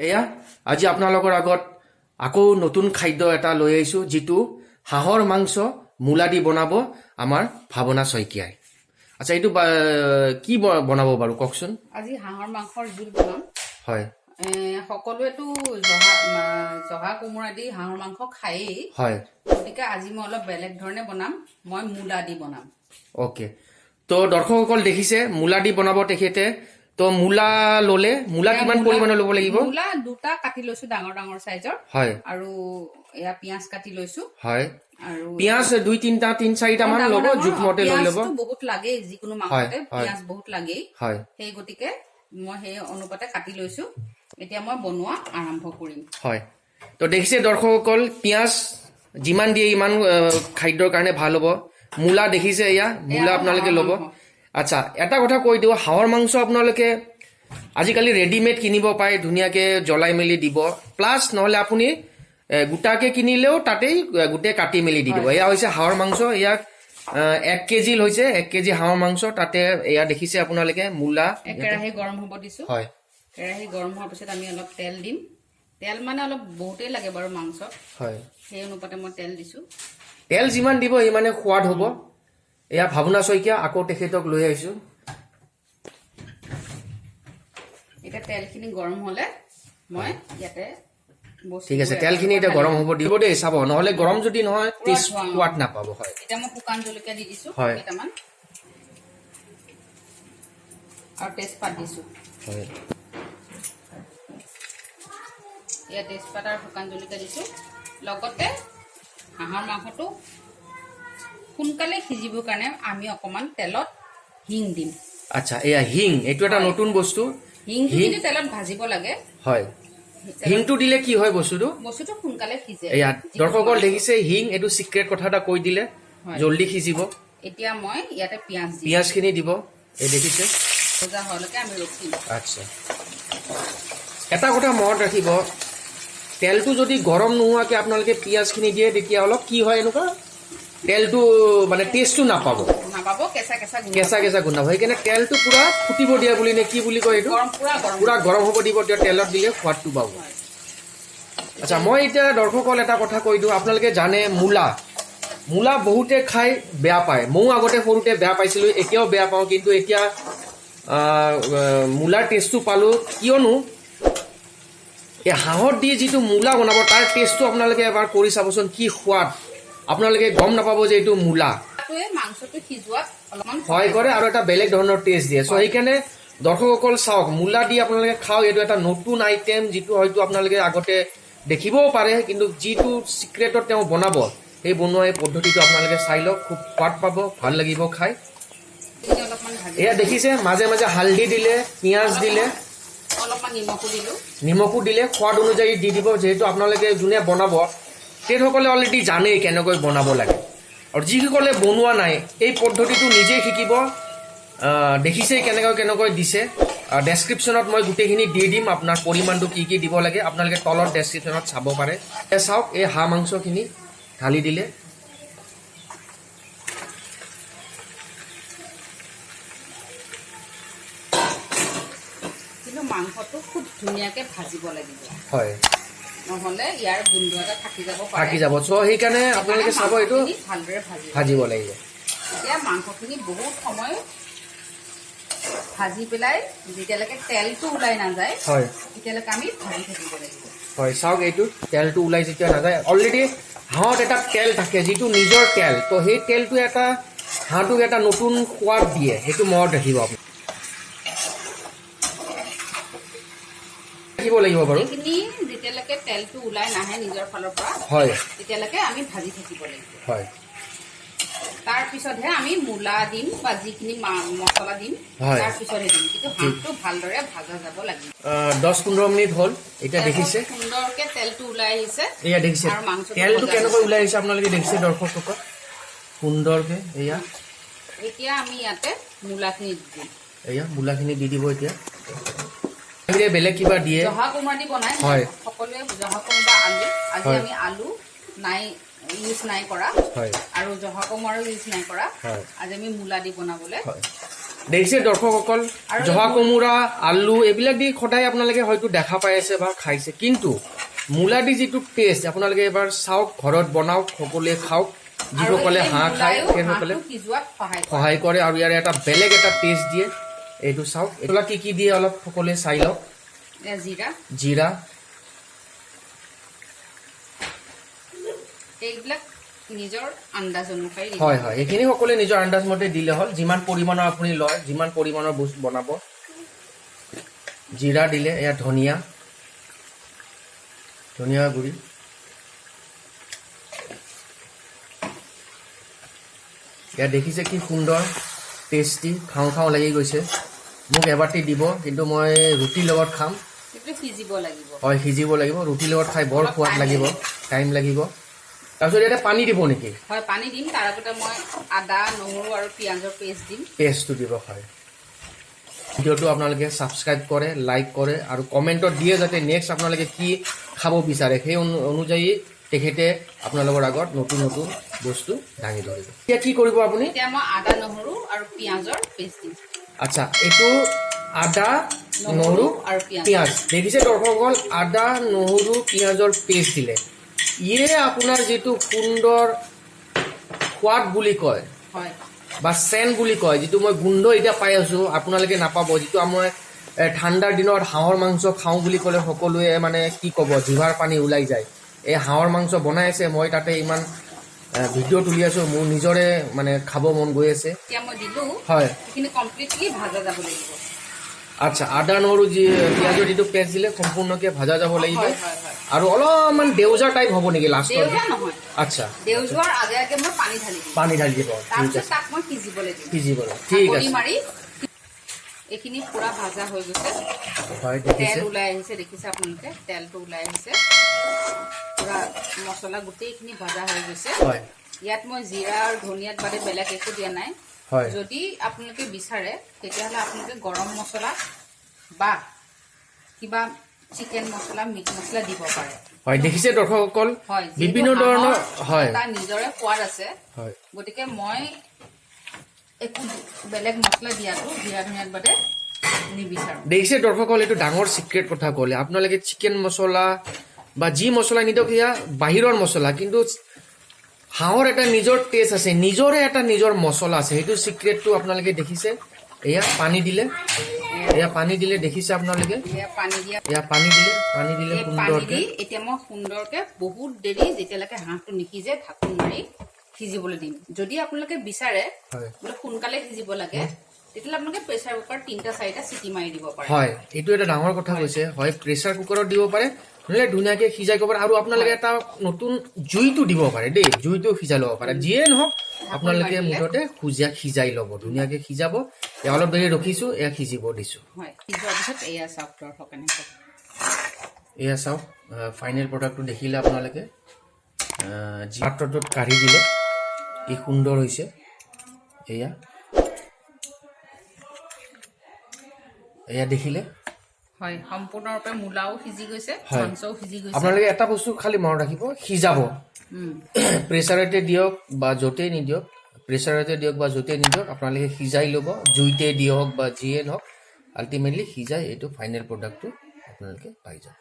এয়া আজি আপোনালোকৰ আগত আকৌ নতুন খাদ্য এটা লৈ আহিছোঁ, যিটো হাঁহৰ মাংস মূলা দি বনাব আমাৰ ভাৱনা শইকীয়াই। আচ্ছা, এইটো কি বনাব বাৰু কওকচোন। আজি হাঁহৰ মাংসৰ জোল বনাম। হয়। সকলোৱেতো জহা কোমোৰা দি হাঁহৰ মাংস খায়েই। হয়। গতিকে আজি মই অলপ বেলেগ ধৰণে বনাম, মই মূলা দি বনাম। অ'কে, তো দৰ্শকসকল দেখিছে, মূলা দি বনাব তেখেতে। তো মূলা ল'লে, মূলা কিমান পৰিমাণৰ ল'ব লাগিব? মূলা দুটা কাটি লৈছো ডাঙৰ ডাঙৰ চাইজৰ। হয়। আৰু এয়া পিঁয়াজ কাটি লৈছো। হয়। আৰু পিঁয়াজ দুই তিনিটা, তিনি চাৰিটা মান ডাঙৰ ল'ব, ডাঙৰ, জোখমতে লৈ ল'ব। পিঁয়াজটো বহুত লাগেই যিকোনো মাংসতে। হয়। পিঁয়াজ বহুত লাগেই। হয়। সেই গতিকে মই সেই অনুপাতে কাটি লৈছো। এতিয়া মই বনোৱা আৰম্ভ কৰিম। হয়, তো দেখিছে দৰ্শকসকল, পিঁয়াজ যিমান দিয়ে ইমান খাদ্যৰ কাৰণে ভাল হ'ব। মূলা দেখিছে, এয়া মূলা এয়া আপোনালোকে হাঁহৰ ল'ব। মাংস। আচ্ছা, এটা কথা কৈ দিওঁ, হাঁহৰ মাংস আপোনালোকে আজিকালি ৰেডিমেড কিনিব পায়, ধুনীয়াকৈ জ্বলাই মেলি দিব। প্লাছ নহ'লে আপুনি গোটাকে কিনিলেও তাতেই গোটেই কাটি মেলি দি দিব। এয়া হৈছে হাঁহৰ মাংস, ইয়াক 1 কেজি হৈছে, 1 কেজি হাঁহৰ মাংস। তাতে এয়া দেখিছে আপোনালোকে মূলা। কেৰাহী গৰম হ'ব দিছো। হয়। কেৰাহী গৰম হোৱাৰ পিছত আমি অলপ তেল দিম। তেল মানে অলপ বহুতেই লাগে বাৰু মাংসত। হয়। সেই অনুপাতে মই তেল দিছো। তেল যিমান দিব সিমানে সোৱাদ হ'ব। এয়া ভাৱনা শইকীয়া, আকৌ তেখেতক লৈ আহিছোঁ। এতিয়া তেলখিনি গৰম হ'লে মই ইয়াতে বস্তু ঠিক আছে, তেলখিনি এতিয়া গৰম হ'ব দিব দেই, চাব, নহ'লে গৰম যদি নহয় টেষ্ট ধোঁৱা। সোৱাদ নাপাব, হয়। এতিয়া মই শুকান জলকীয়া দি দিছো হয়। কেইটামান আৰু তেজপাত দিছো। হয়। এয়া তেজপাত আৰু শুকান জলকীয়া দিছো। লগতে হাঁহৰ মাংসটো সোনকালে সিজিবৰ কাৰণে আমি অকণমান তেলত হিং দিম। আচ্ছা, এয়া হিং, এইটো এটা হয়। নতুন বস্তু। হিংটো হিং? কিন্তু তেলত ভাজিব লাগে। হয়, হিংটো দিলে কি হয় বস্তুটো? বস্তুটো সোনকালে সিজে। এয়া যিকোনো দৰ্শকসকল মাংস। দেখিছে, হিং এইটো চিক্ৰেট কথা এটা কৈ দিলে। হয়। জল্দি সিজিব। এতিয়া মই ইয়াতে পিঁয়াজ দিম। পিঁয়াজখিনি দিব, এই দেখিছে। ভজা হোৱালৈকে আমি ৰখিম। আচ্ছা, এটা কথা মনত ৰাখিব, তেলটো যদি গৰম নোহোৱাকৈ আপোনালোকে পিঁয়াজখিনি দিয়ে, তেতিয়া অলপ কি হয়, এনেকুৱা তেলটো মানে টেষ্টটো নাপাব। নাপাব, কেঁচা কেঁচা গোন্ধ। কেঁচা কেঁচা গোন্ধাব। সেইকাৰণে তেলটো পুৰা ফুটিব দিয়া বুলি নে কি বুলি কয় এইটো? গৰম, পুৰা গৰম। পুৰা গৰম হ'ব দিব, তেতিয়া তেলত দিলে সোৱাদটো পাব। হয়। আচ্ছা, মই এতিয়া দৰ্শকসকল এটা কথা কৈ দিওঁ, আপোনালোকে জানে মূলা, মূলা বহুতে খাই বেয়া পায়। ময়ো আগতে সৰুতে বেয়া পাইছিলোঁ, এতিয়াও বেয়া পাওঁ, কিন্তু এতিয়া মূলাৰ টেষ্টটো পালোঁ। কিয়নো এই হাঁহত দি যিটো মূলা বনাব, তাৰ টেষ্টটো আপোনালোকে এবাৰ কৰি চাবচোন, কি সোৱাদ। আপোনালোকে গম নাপাব যে এইটো মূলা। টোৱে মাংসটো সিজোৱাত অলপমান সহায় কৰে আৰু এটা বেলেগ ধৰণৰ টেষ্ট দিয়ে। চ' সেইকাৰণে দৰ্শকসকল চাওক, মূলা দি আপোনালোকে খাওক। এইটো এটা নতুন আইটেম, যিটো হয়তো আপোনালোকে আগতে দেখিবও পাৰে, কিন্তু যিটো চিক্ৰেটত তেওঁ বনাব, সেই বনোৱা এই পদ্ধতিটো আপোনালোকে চাই লওক, খুব সোৱাদ পাব, ভাল লাগিব খাই। এইখিনি অলপমান ভাজি এয়া দেখিছে, মাজে মাজে হালধি দিলে, পিঁয়াজ দিলে। অলপমান নিমখো দিলো। নিমখো দিলে, সোৱাদ অনুযায়ী দি দিব। যিহেতু আপোনালোকে যোনে বনাব তেখেতসকলে অলৰেডি জানেই কেনেকৈ বনাব লাগে, আৰু যিসকলে বনোৱা নাই এই পদ্ধতিটো নিজেই শিকিব। দেখিছেই কেনেকৈ কেনেকৈ দিছে। ডেছক্ৰিপশ্যনত মই গোটেইখিনি দি দিম, আপোনাৰ পৰিমাণটো কি কি দিব লাগে আপোনালোকে তলত ডেছক্ৰিপশ্যনত চাব পাৰে। এতিয়া চাওক, এই হাঁহ মাংসখিনি ঢালি দিলে। কিন্তু মাংসটো খুব ধুনীয়াকে ভাজিব লাগিব। হয়। নহ'লে ইয়াৰ গোন্ধ এটা থাকি যাব পাৰে। থাকি যাব। চ' সেইকাৰণে আপোনালোকে চাব, এইটো মাংসখিনি ভালদৰে ভাজিব ভাজিব লাগিব। এতিয়া মাংসখিনি বহুত সময় ভাজি পেলাই যেতিয়ালৈকে তেলটো ওলাই নাযায়, হয়। তেতিয়ালৈকে আমি ভাজি থাকিব লাগিব। হয়, চাওক, এইটো তেলটো ওলাই যেতিয়া নাযায়, অলৰেডি হাঁহত এটা তেল থাকে, যিটো নিজৰ তেল, তো সেই তেলটো এটা হাঁহটোক এটা নতুন সোৱাদ দিয়ে, সেইটো মনত ৰাখিব আপুনি। ৰাখিব লাগিব বাৰু। এইখিনি যেতিয়ালৈকে তেলটো ওলাই নাহে নিজৰ ফালৰ পৰা, হয়। তেতিয়ালৈকে আমি ভাজি থাকিব লাগিব। হয়। তাৰ পিছতহে আমি মূলা দিম বা যিখিনি মছলা দিম, হয়। তাৰ পিছতহে দিম। কিন্তু হাঁহটো ভালদৰে ভাজা যাব লাগিব। 10-15 মিনিট হ'ল এতিয়া, দেখিছে। সুন্দৰকে তেলটো ওলাই আহিছে। এয়া দেখিছে। আৰু মাংসটো তেলটো ভজা কেনেকৈ হৈছে। ওলাই আহিছে আপোনালোকে দেখিছে দৰ্শকসকল, সুন্দৰকে এয়া। এতিয়া আমি ইয়াতে মূলাখিনি দি দিম। এয়া মূলাখিনি দি দিব এতিয়া। বাহিৰে বেলেগ কিবা দিয়ে? জহা কোমোৰা দি বনাই। হয়। সকলোৱে জহা কোমোৰা বা আলু। আজি হয়। আমি আলু নাই ইউজ নাই কৰা হয়। আৰু জহা কোমোৰাও ইউজ নাই কৰা। হয়। আজি আমি মূলা দি বনাবলৈ। হয়, দেখিছে দৰ্শকসকল, আৰু জহা কোমোৰা, আলু এইবিলাক দি সদায় আপোনালোকে হয়তো দেখা পাই আছে বা খাইছে, কিন্তু মূলা দি যিটো টেষ্ট, আপোনালোকে এবাৰ চাওক, ঘৰত বনাওক, সকলোৱে খাওক। যিসকলে আৰু এই হাঁহ খায় মূলাইও সেইসকলে হাঁহটো সিজোৱাত সহায় কৰে। সহায় কৰে আৰু ইয়াৰে এটা বেলেগ এটা টেষ্ট দিয়ে। এইটো চাওক, এইবিলাক কি কি দিয়ে অলপ সকলোৱে চাই লওক। এয়া জিৰা। জিৰা। এইবিলাক নিজৰ আন্দাজ অনুসৰি দিব। হয় হয়, এইখিনি সকলোৱে নিজৰ আন্দাজ মতে দিলে হ'ল, যিমান পৰিমাণৰ আপুনি লয়, যিমান পৰিমাণৰ বস্তু বনাব। জিৰা দিলে, এয়া ধনিয়া, ধনিয়া গুড়ি। ইয়াত দেখিছে কি সুন্দৰ টেষ্টি, খাওঁ খাওঁ লাগি গৈছে। মোক এবাটি দিব, কিন্তু মই ৰুটিৰ লগত খাম। সেইটো সিজিব লাগিব। হয়, সিজিব লাগিব। ৰুটিৰ লগত খাই বৰ অলপ সোৱাদ time লাগিব। লাগিব। টাইম লাগিব। তাৰপিছত ইয়াতে পানী দিব নেকি? হয়, পানী দিম। তাৰ আগতে মই আদা, নহৰু আৰু পিঁয়াজৰ পেষ্ট দিম। পেষ্টটো দিব, হয়। ভিডিঅ'টো আপোনালোকে ছাবস্ক্ৰাইব কৰে, লাইক কৰে আৰু কমেণ্টত দিয়ে যাতে নেক্সট আপোনালোকে কি খাব বিচাৰে, সেই অনুযায়ী তেখেতে আপোনালোকৰ আগত নতুন নতুন বস্তু দাঙি ধৰিব। এতিয়া কি কৰিব আপুনি? এতিয়া মই আদা, নহৰু আৰু পিঁয়াজৰ পেষ্ট দিম। আচ্ছা, এইটো আদা, নহৰু আৰু পিঁয়াজ। পিঁয়াজ। দেখিছে দৰ্শকসকল, আদা, নহৰু, পিঁয়াজৰ পেষ্ট দিলে। ইয়ে আপোনাৰ যিটো সুন্দৰ সোৱাদ বুলি কয় বা চেণ্ট বুলি কয়, যিটো মই গোন্ধ এতিয়া পাই আছোঁ, আপোনালোকে নাপাব। যিটো আমাৰ ঠাণ্ডাৰ দিনত হাঁহৰ মাংস খাওঁ বুলি ক'লে সকলোৱে মানে কি ক'ব, জিভাৰ পানী ওলাই যায়। এই হাঁহৰ মাংস বনাই আছে, মই তাতে ইমান ভিডিঅ' তুলি আছোঁ, মোৰ নিজৰে মানে খাব মন গৈ আছে। এতিয়া মই দিলোঁ। সেইখিনি কমপ্লিটলি ভাজা যাব লাগিব। আচ্ছা, আদা, নহৰু যি পিঁয়াজৰ যিটো পেষ্ট দিলে সম্পূৰ্ণকৈ ভাজা যাব লাগিব। হয় হয় হয় আৰু অলপমান দেউজা টাইপ হ'ব নেকি লাষ্টত? দেউজা নহয়। দেউজোৱাৰ আগে আগে মই পানী ঢালি দিম। পানী ঢালি দিব, ঠিক তাৰপিছত আছে। তাক মই সিজিবলৈ দিম। সিজিবলৈ, ঠিক ঢাকনি আছে। মাৰি এইখিনি পুৰা ভাজা হৈ গৈছে। হয়, তেল দেখিছে। ওলাই আহিছে, দেখিছে আপোনালোকে, তেলটো ওলাই আহিছে। পুৰা মছলা গোটেইখিনি ভাজা হৈ গৈছে। ইয়াত মই জিৰা আৰু ধনিয়াত বাদে বেলেগ একো দিয়া নাই। যদি আপোনালোকে বিচাৰে, তেতিয়াহ'লে আপোনালোকে গৰম মছলা বা কিবা চিকেন মছলা, মিট মছলা দিব পাৰে। হয়, দেখিছে দৰ্শকসকল। হয়, যিহেতু বিভিন্ন ধৰণৰ হাঁহৰ এটা নিজৰে সোৱাদ আছে। গতিকে মই একো বেলেগ মছলা দিয়াটো জিৰা ধনিয়াত বাদে নিবিচাৰোঁ। দেখিছে দৰ্শকসকল, এইটো ডাঙৰ চিক্ৰেট কথা ক'লে। আপোনালোকে চিকেন মছলা বা যি মছলা নিদিয়ক, সেয়া বাহিৰৰ মছলা, কিন্তু হাঁহৰ এটা নিজৰ টেষ্ট আছে, নিজৰে এটা নিজৰ মছলা আছে। সেইটো চিক্ৰেটটো আপোনালোকে দেখিছে। এয়া পানী দিলে, এয়া পানী দিলে, দেখিছে আপোনালোকে। এয়া পানী দিয়া। এয়া পানী দিলে, পানী দিলে। এই পানী সুন্দৰকে দি এতিয়া মই সুন্দৰকে বহুত দেৰি, যেতিয়ালৈকে হাঁহটো নিসিজে, ঢাকোন মাৰি সিজিবলৈ দিম। যদি আপোনালোকে বিচাৰে বোলে সোনকালে সিজিব লাগে, তেতিয়াহ'লে আপোনালোকে প্ৰেচাৰ কুকাৰত তিনিটা চাৰিটা চিটি মাৰি দিব পাৰে। হয়, এইটো এটা ডাঙৰ কথা কৈছে। হয়, প্ৰেচাৰ কুকাৰত দিব পাৰে, নহ'লে ধুনীয়াকে সিজাই কৰিব পাৰে। আৰু আপোনালোকে এটা নতুন জুইটো দিব পাৰে দেই, জুইটো সিজাই ল'ব পাৰে। যিয়ে নহওক, আপোনালোকে মাৰি দিলে। মুঠতে সিজাই ল'ব, ধুনীয়াকে সিজাব। এয়া অলপ দেৰি ৰখিছোঁ, এয়া সিজিব দিছোঁ। হয়, সিজোৱাৰ পিছত এয়া চাওক দৰ্শক, এনেকৈ। এয়া চাওক, ফাইনেল প্ৰডাক্টটো দেখিলে আপোনালোকে। যি পাত্ৰটোত কাঢ়ি দিলে, কি সুন্দৰ হৈছে। এয়া এয়া দেখিলে। হয়, সম্পূৰ্ণৰূপে মূলাও সিজি গৈছে, মাংসও সিজি গৈছে। আপোনালোকে এটা বস্তু খালি মনত ৰাখিব, সিজাব প্ৰেছাৰতে দিয়ক বা য'তেই নিদিয়ক, প্ৰেছাৰতে দিয়ক বা য'তেই নিদিয়ক, আপোনালোকে সিজাই ল'ব, জুইতে দিয়ক বা যিয়ে নহওক, আল্টিমেটলি সিজাই এইটো ফাইনেল প্ৰডাক্টটো আপোনালোকে পাই যাব।